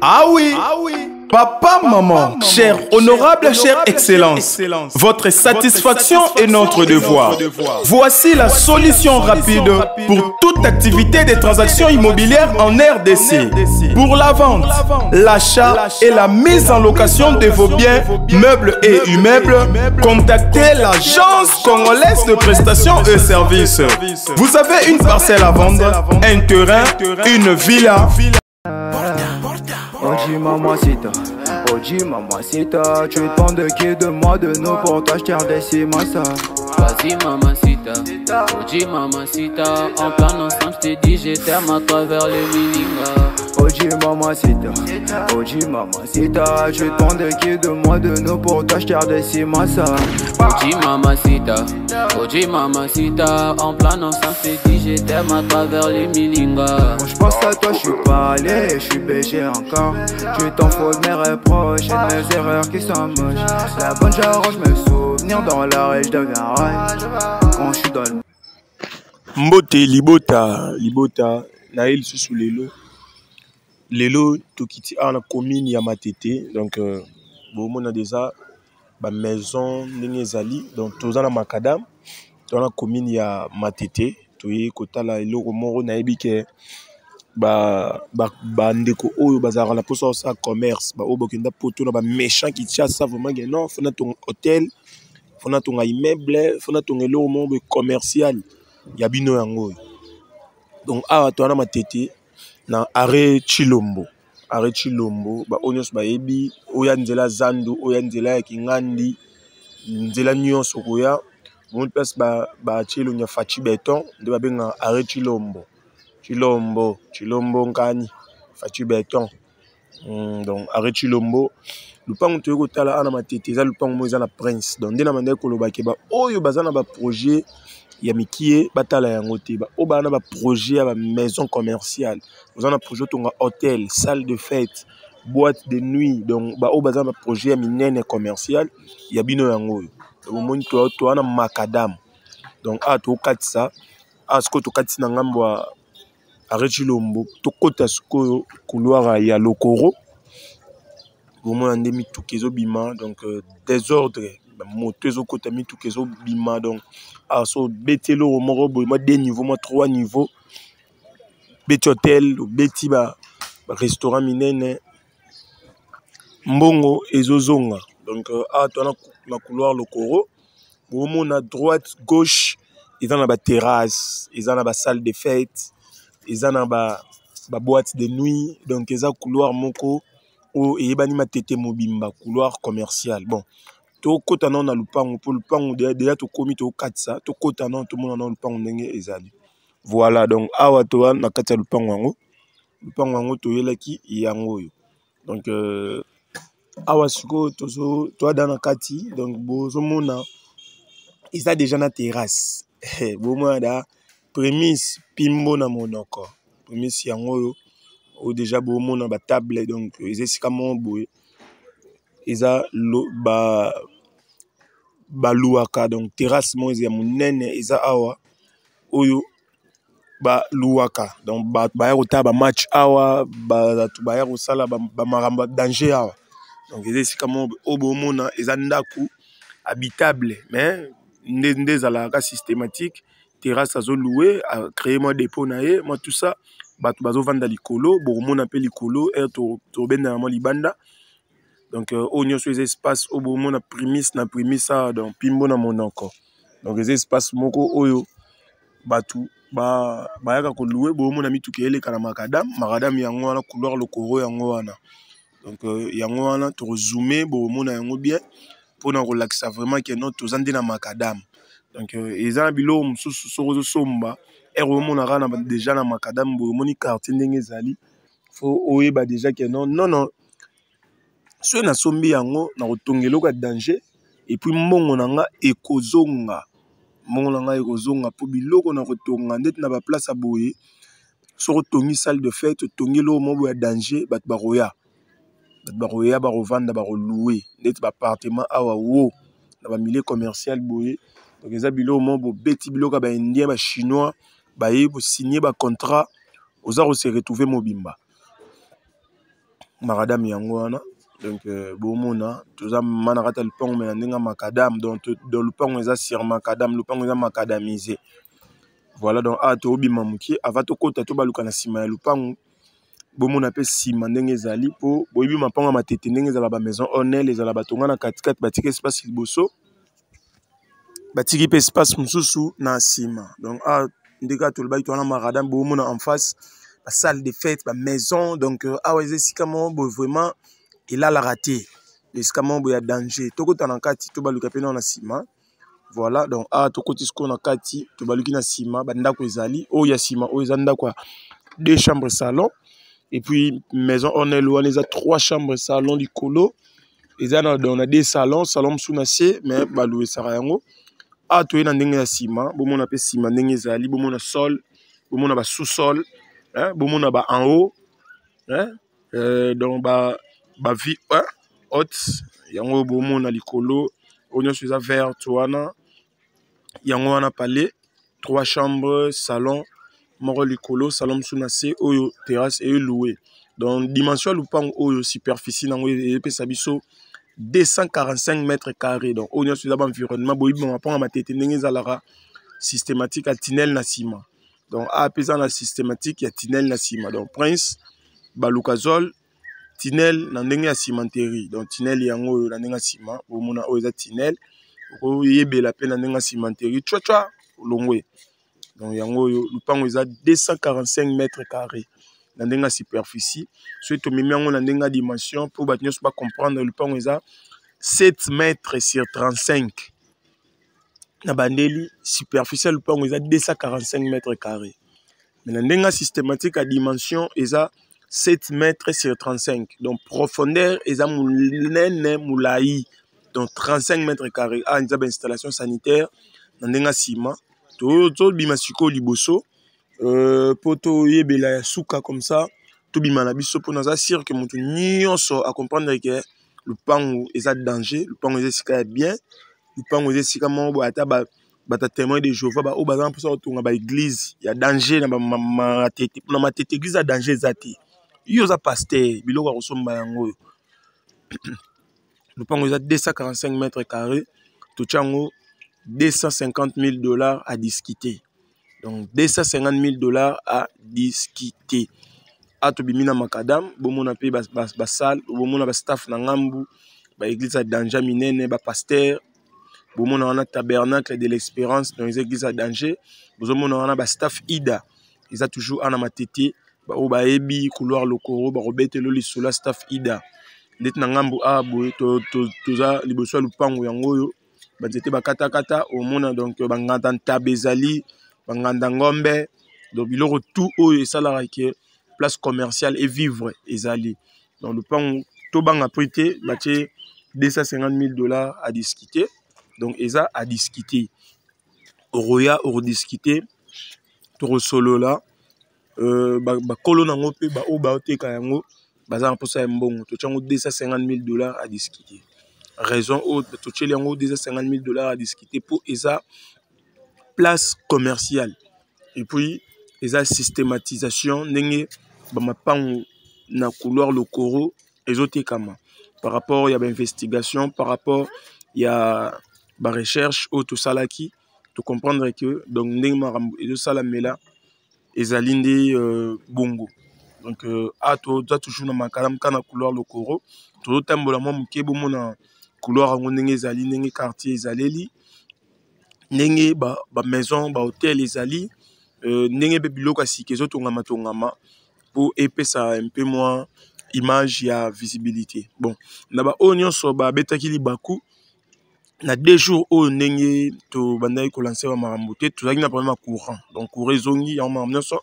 Ah oui, papa, maman, cher honorable, chère excellence, votre satisfaction est notre devoir. Voici la solution rapide pour toute activité des transactions immobilières en RDC. Pour la vente, l'achat et la mise en location de vos biens, meubles et immeubles, contactez l'agence congolaise de prestations et services. Vous avez une parcelle à vendre, un terrain, une villa. Oji mamacita, Oji mamacita, tu dépends de qui, de moi, de nous, pour toi je tire des ça. Vas-y mamacita, Oji mamacita, en plein ensemble je t'ai dit je t'aime à travers les milinga. Oji mamacita, Oji mamacita, tu dépends de qui, de moi, de nous, pour toi je tire des ça. Oji mamacita, Oji mamacita, en plein ensemble je t'ai dit je t'aime à travers les milinga. Quand je pense à toi, je suis pas allé, je suis BG encore. Tu t'en fous de mes reproches et de mes erreurs qui sont moches. La bonne j'arrange mes souvenirs dans l'arrêt, je deviens rail. Quand je suis dans le Mbote libota libota naye lisusu lelo lelo tokiti awa na commune ya Matete donc bomona deja ba maison ndenge ezali donc toza na macadam toza na commune ya Matete toye kotala eloko moko nayebi ke bandeko oyo bazalaka na mposa kosala commerce baoyo bakenda poto na baméchant Kinshasa vraiment ke non, faut natonga hôtel, faut natonga immeuble, faut natonga eloko moko boye commercial ya bino yango oyo. Donc awa toza na Matete na arrêt Chilombo, arrêt Chilombo. Baoyo nyonso bayebi oyo ya nzela zandu, oyo ya nzela ya Kingandi, nzela nyonso koya bomoni place batie elongi ya Faci Beton nde babengaka arrêt Chilombo, Chilombo, Chilombo nkani Faci Beton. Donc arrêt Chilombo, lupango toyei kotala awa na Matete eza lupango moko eza na prince. Donc nde na bandaki koloba ke baoyo baza na baprojet ya mikie batala yango te, baoyo baza na baprojet ya bamaison commerciale, oza na projet otonga hôtel, salle de fête, boîte de nuit, donc baoyo baza na baprojet ya minene commercial ya bino yango oyo. Omoni toa na macadam. Donc awa tokatisa, awa sikoyo tokatisi na ngambo ya arrêt Chilombo, tokota sikoyo couloir ya Lokoro. Bomona nde mituka ezobima, donc désordre, moto ezokota, mituka ezobima. Donc awa so obeti eloko moko boye mwa deux niveau, mwa trois niveau, obeti hôtel, obeti ba restaurant minene, mbongo ezozonga. Donc awa toza na couloir Lokoro, bomona droite gauche eza na baterrasse, eza na basalle de fête, eza na baboîte de nuit. Donc eza couloir moko oyo eyebani Matete mobimba, couloir commercial. Bon, tokota nano na lupango mpo lupango deja tokomi, tokatisa, tokota nano tomona nano lupango ndenge ezali. Voilà, donc awa toza na kati ya lupango yango, lupango yango toyelaki yango oyo. Donc awa sikoyo toada na kati, donc bozomona eza deja na terrasse, bomona da prémisse pimbo na monoko prémisse yango oyo oyo deja bomona batable. Donc eza esika moko boye eza baluwaka, donc terrasse moko eza ya monene eza awa oyo baluwaka. Donc bato baya kotala bamatch awa, bato baya kosala bamakambo ya danger awa. Donc eza esika moko oyo bomona eza ndako habitable, mais nde ezalaka systématique, terrasse azoluwe, acréer mwa dépôt na ye, mwa tout ça, bato bazovanda likolo, bokomona mpe likolo ere tobendana mwa libanda. Donc oyo nyonso eza espace oyo bomona prémisse na prémisse awa, donc pimbo na monoko. Donc eza espace moko oyo bato bayaka koluwe, bomona mituka eleka na macadam, macadam yango wana, couloir Lokoro yango wana. Donc yango wana tokozoome, bokomona yango bien mpona kolakisa vraiment ke non, toza nde na macadam. Donc eza na biloko mosusu soki ozosomba ere omona kaka déjà na macadam boye, omoni quartier ndenge ezali, faut oyeba déjà ke non, non, non, soki nasombi yango na kotonga eloko ya danger et puis mbongo na nga ekozonga, mbongo na ngai ekozonga mpo biloko na kotonga ndeti na baplace ya boye. Soki otongi salle de fête, otongi eloko moko boye ya danger, bato bakoya, bato bakoya, bakovanda, bakoluwe ndeti baappartement awa wo na bamilieu commercial boye. Donc eza biloko moko bobeti biloko ya baindien, bachinois baye bosigne bacontrat, oza kose retrouver mobimba. Macadam yango wana. Donc bomona toza ma na kati ya lupango, me na ndenge ya macadam. Donc lupango eza sur macadam, lupango eza macadamisé. Voilà, donc awa tobima moke avant tokota, tobaluka na nsima ya lupango. Bomona mpe nsima ndenge ezali, mpo boyebi mapango ya Matete ndenge ezala, bamaison onel ezala batonga na katikati, batiki espace liboso, batiki mpe espace mosusu na nsima. Donc awa nde kaka tolobaki, towana macadam. Bomona en face basalle de fête, bamaison. Donc awa eza esika moko boye vraiment elalaka te, esika moko boye ya danger. Tokota na kati, tobaluka mpe nao na nsima. Voilà, donc awa tokoti sikoyo na kati, tobaluki na nsima. Bandako ezali oyo ya nsima, oyo eza ndako ya deux chambres salon, et puis maison onel wana eza trois chambres salon likolo, eza na, donc, na deux salons, salon mosusu na se, mais baluesaka yango. Awa toye na ndenge ya nsima, bomona mpe nsima ndenge ezali. Bomona sol, bomona ba sous-sol, bomona ba en haut, hein? Donc ba vie, hein? Haute yango bomona likolo, oyo nyonso eza verte wana. Yango wana palais, trois chambres salon moko likolo, salon mosusu na se, oyo terrasse eloué. Donc dimension ya lupango oyo, superficie nango epesa biso 245 mètres carrés. Donc oyo nyonso eza baenvironnement. Boyebi mapango ya Matete ndenge ezalaka, systématique ya tunnel na nsima. Donc awa mpe eza na systématique ya tunnel na nsima. Donc Prince Balukazol, tunnel na ndenge ya cimenterie. Donc tunnel yango oyo na ndenge ya nsima, bomona oyo eza tunnel, okoyebela mpe na ndenge ya cimenterie cwacwa olongwe. Donc yango oyo lupango eza 245 mètres carré na ndenge ya superficie. Soki tomemi yango na ndenge ya dimension, mpo bato nyonso bacomprendre, lupango eza 7 mètres sur 35. Na bandeli, superficie ya lupango eza 245 mètres carré, mais na ndenge ya systématique ya dimension eza 7 mètres sur 35. Donc profondeur eza monene, molai, donc 35 mètres carré. Awa eza bainstallation sanitaire na ndenge ya nsima. Tobima sikoyo liboso mpo toyebela ya suka, comme ça tobima na biso, mpo naza sûr ke moto nyonso acomprendre ke lupango eza danger, lupango eza esika ya bien, lupango eza esika moko boye. Ata bato ya Témoin de Jéhovah baoyo baza na mposa kotonga baéglise ya danger na Matete, na Matete église ya danger eza te. Yo oza pasteur, biloko ya kosomba yango oyo. Lupango eza 245 mètres carré, totia yango 250 000 $ à discuter. Donc 250 000 $ à discuter. A tobimi na macadam, bomona mpe basalle, bomona bastaff na ngambu, baéglise ya danger minene, bapasteur. Bomona wana Tabernacle de l'Espérance, donc eza église ya danger. Bozomona wana bastaff Ida, eza toujours ana Matete. Oyo bayebi couloir Lokoro bakobetela lisolo ya staff Ida. Ndeti na ngambu awa boye, toza liboso ya lupango yango oyo, banzete bakatakata, omona. Donc banganda ntaba ezali, banganda ngombe, donc biloko tout oyo esalaka ke place commerciale evivre ezali. Donc lupango, tobanga prix te, batie 250 000 $ à discuter. Donc eza à discuter, okoya okodiscute, tokosolola. Bakolo nango mpe baoyo baoteka yango baza na mposa ya mbongo. Totia yango 250 000 $ à discuter. Raison oyo totieli yango 250 000 $ à discuter, mpo eza place commerciale et puis eza systématisation ndenge bamapangu na couloir Lokoro ezotekama, par rapport ya bainvestigation, par rapport ya barecherche oyo tosalaki, tocomprendre que donc ndenge makambo ezosalamela ezali nde bongo. Donc a toza toujours na macadam kaka na couloir Lokoro. Tozotambola mwa moke, bomona couloir yango ndenge ezali, ndenge quartier ezaleli, ndenge bamaison, bahotel ezali, ndenge mpe biloko ya sika ezotongama-tongama mpo epesa mpe mwa image ya visibilité. Bon, na baoyo nyonso babetaki libaku na 2 jours oyo, ndenge tobandaki kolancer bamakambo te, tozalaki na problème ya courant. Donc courant ezongi, yango makambo nyonso.